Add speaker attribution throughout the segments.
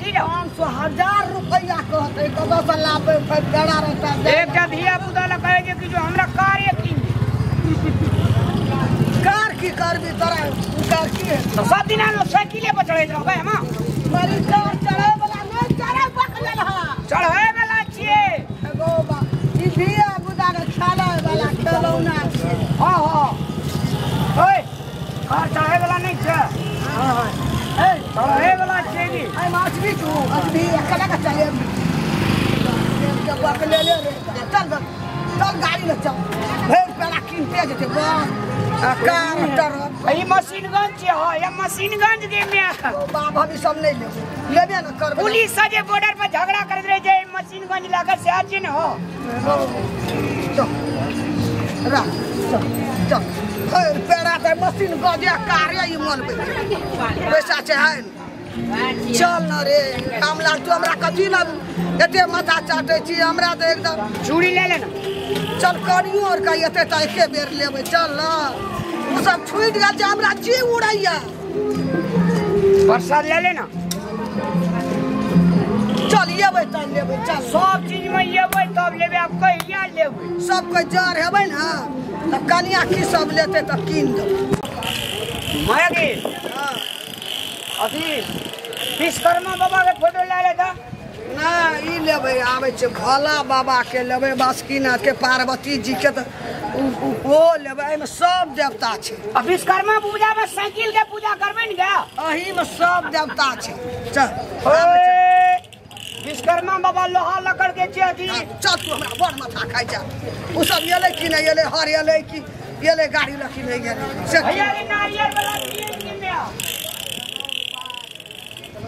Speaker 1: देखी जाओ।
Speaker 2: 500 हजार रुपैया कहतै कतऽ से लाबै फेर पेड़ा रहता।
Speaker 1: एकटा धिया पुता लए कहै छै कि जो हमरा कारे कीन दे।
Speaker 2: कार की करबी तोरा कार की है?
Speaker 1: तो सब दिना लोग साइकिले पर चढ़ैत रहबै हम।
Speaker 2: मरी कार चढ़ै वाला नहि चढ़ै बकलेल हा।
Speaker 1: चढ़ै वाला छियै।
Speaker 2: एगो बा ई धिया पुता के खेलै वाला खेलौना छियै।
Speaker 1: हां हां ओए कार चढ़ै वाला नहि छै।
Speaker 2: हां हां ए
Speaker 1: चढ़ै वाला छियै जी।
Speaker 2: ए माछ भी तू अभी अकेला के चले के बकलेले रे। चल चल गाड़ी ले चल भरि पेड़ा कीनते जेतै बस कार ट्रक।
Speaker 1: ई मशीनगंज छै। हां ये मशीनगंज के में
Speaker 2: बाप हम सब नहीं लेबे लेबे न करबे।
Speaker 1: पुलिस जे बॉर्डर पर झगड़ा करैत रहे छै मशीनगंज लागल से आज न हो।
Speaker 2: चल रा चल चल भरि पेड़ा त मशीनगंज या कारे ई मनबै पैसा छै है। चल न रे रामलाल तू हमरा कथी ल एते माथा चाटै छी हमरा त एकदम
Speaker 1: चूड़ी ले ले न।
Speaker 2: चल करियो और कही एते त एके बेर लेबै। चल न उ सब छूटि गेल छै हमरा जीव उड़ैया।
Speaker 1: प्रसाद ले ले ना।
Speaker 2: चल एबै तब लेबै। चल
Speaker 1: सब चीज में एबै तब लेबै। आब कहिया लेबै?
Speaker 2: सब कोइ जर हेबै न तब कनिया की सब लेतै तब कीन देबै।
Speaker 1: माया गे
Speaker 2: हां
Speaker 1: अथी विश्वकर्मा बाबा के फोटो ले ले त
Speaker 2: ना ई लेबै। आबै छै भोला बाबा के लेबै बासुकीनाथ के पार्वती जी के त ओ लेबै। एहिमे सब देवता छै।
Speaker 1: आ विश्वकर्मा पूजा में साइकिल के पूजा करबै न गे?
Speaker 2: एही में सब देवता छै। चल
Speaker 1: विश्वकर्मा बाबा लोहा लकड़ के छै अथी।
Speaker 2: चल तू हमरा बड़ माथा खाइ जा। उ सब एलै कि नहि एलै हर एलै कि एलै गाड़ी लऽ कि नहि गेलै से
Speaker 1: भैया रे नारियल वाला की में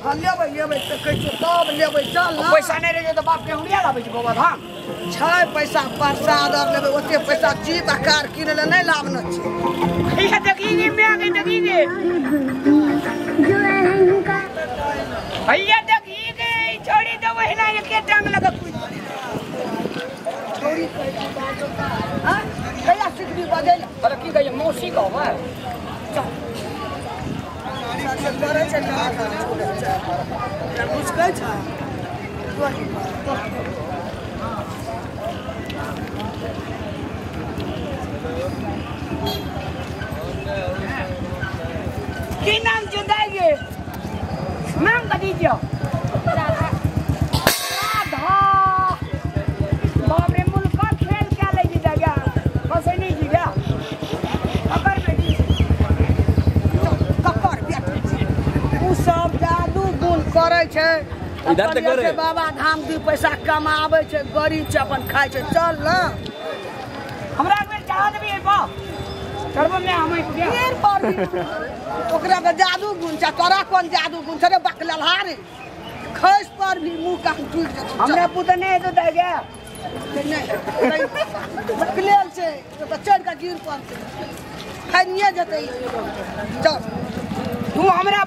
Speaker 2: हां लेबै लेबै त कहै छियौ तब लेबै। चल न
Speaker 1: पैसा नहि रहै छै त बाप के हुड़िया लाबै छै बाबा धाम।
Speaker 2: छै पैसा प्रसाद आर लेबै ओते पैसा जीप आ कार किनै लए नहि लाभ न छै।
Speaker 1: भैया देखी गे मैं के देखी गे भैया देखी गे छोड़ी दो बहिना एके टांग लगा कूद
Speaker 2: छोड़ी कहै छी बाजो हां कहिया सिखबी बजै लए?
Speaker 1: अरे की कहै मौसी कहबै।
Speaker 2: चल करै छै मुस्कै छै।
Speaker 1: की नाम छै दाइ गे? नाम कथी छियौ? राधा। बाप रे मुल्का खेल क्या लै छी दाइ गे? फसै नहि छी गे? ककर बेटी?
Speaker 2: ककर बेटी छी? उ सब जादू गुण करै छै।
Speaker 3: इधर ते करे
Speaker 2: बाबा धाम दू पैसा कमाबै छै गरीब छै अपन खाइ छै। चल न
Speaker 1: हमरा एक बेर चढ़ा देबी बाप चढ़बो में हम
Speaker 2: फिर पर ओकरा के जादू गुण छै। तोरा कोन जादू गुण छै रे बकलहा रे? खसि पर भी मुँह कान टूटि जेतौ।
Speaker 1: हमरा पुत नहि हेतौ दाइ गे।
Speaker 2: नहि बकलेल छै तऽ चढ़ि कऽ गिर पड़तै खनिये जेतै। चल
Speaker 1: तू हमरा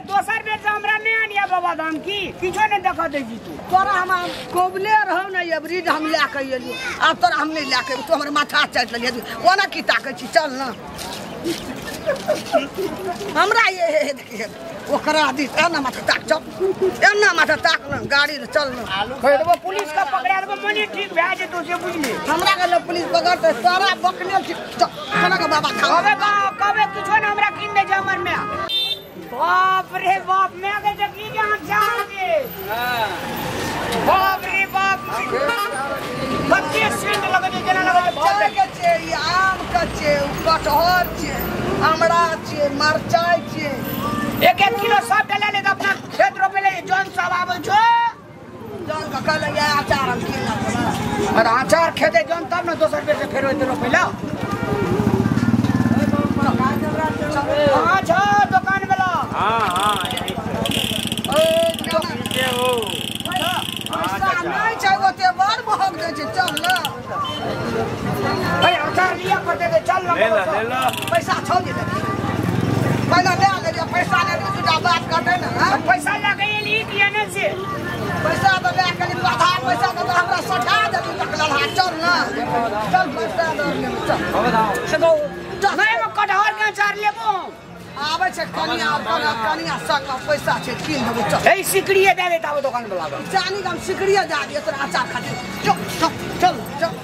Speaker 1: दोसर बेर से हमरा नहि आनिया बाबा धाम की किछो नहि देखा दै छी तू।
Speaker 2: तोरा हम कोबले रहौ ने एबरी हम लए कऽ एलियौ। आब तोरा हम नहि लए कऽ एबै। तू हमर माथा चाटि लेलियै ओना की ताकै छी? चल न हमरा ये देखिए ओकरा दिस एना माथा ताक। चल एना माथा ताक न गाड़ी ले चल न।
Speaker 1: कहि देबो पुलिस के पकड़ा देबो मने ठीक भए जेतौ से बुझली।
Speaker 2: हमरा के पुलिस पकड़तै तोरा बकलेल छी। चल केना के बाबा खा
Speaker 1: कहबे बाप कहबे किछो ने हमरा कीन दे छै हमर माय। बाप रे बाप मैं के देखी जहां जाओगे। बाप रे बाप कते सेंट लगै छै जेना लगै छै
Speaker 2: के छै ई आम के छै कटहर छै आमरा छै मरचाइ छै।
Speaker 1: एक एक किलो सब डला ले अपना खेत रोपे ले जौन सब आबै छो।
Speaker 2: जौन के कहले ये अचार हम कीन लेबै।
Speaker 1: अरे अचार खेते जौन तब न दोसर बेर से फेर ओते रोपे ला। कहाँ छो दुकान वाला?
Speaker 3: हां हां यही छै ओ
Speaker 2: पैसा नहीं छै ओते बड़ महग दै छै। चल न
Speaker 1: भाई अचार लिया पड़ते ते चल न
Speaker 3: ले ले ले ले
Speaker 2: पैसा छौ जे पहले ले ले पैसा ले ले दूटा बात करतै न।
Speaker 1: पैसा लए के एली कि एने से?
Speaker 2: पैसा तऽ लए के एली आधा पैसा तऽ हमरा सठा देली बकलहा। चल न चल पैसा दऽ लेबै। चल
Speaker 1: नहीं कटहर के अचार लेबो।
Speaker 2: आबै छै कनिया कनिया संग में पैसा छै कीन देबो चल।
Speaker 1: ए सिकड़िए दे देता वो दुकान वाला
Speaker 2: जानी हम सिकड़िए दे दिए तोरा अचार खातिर। चल चल चल चल।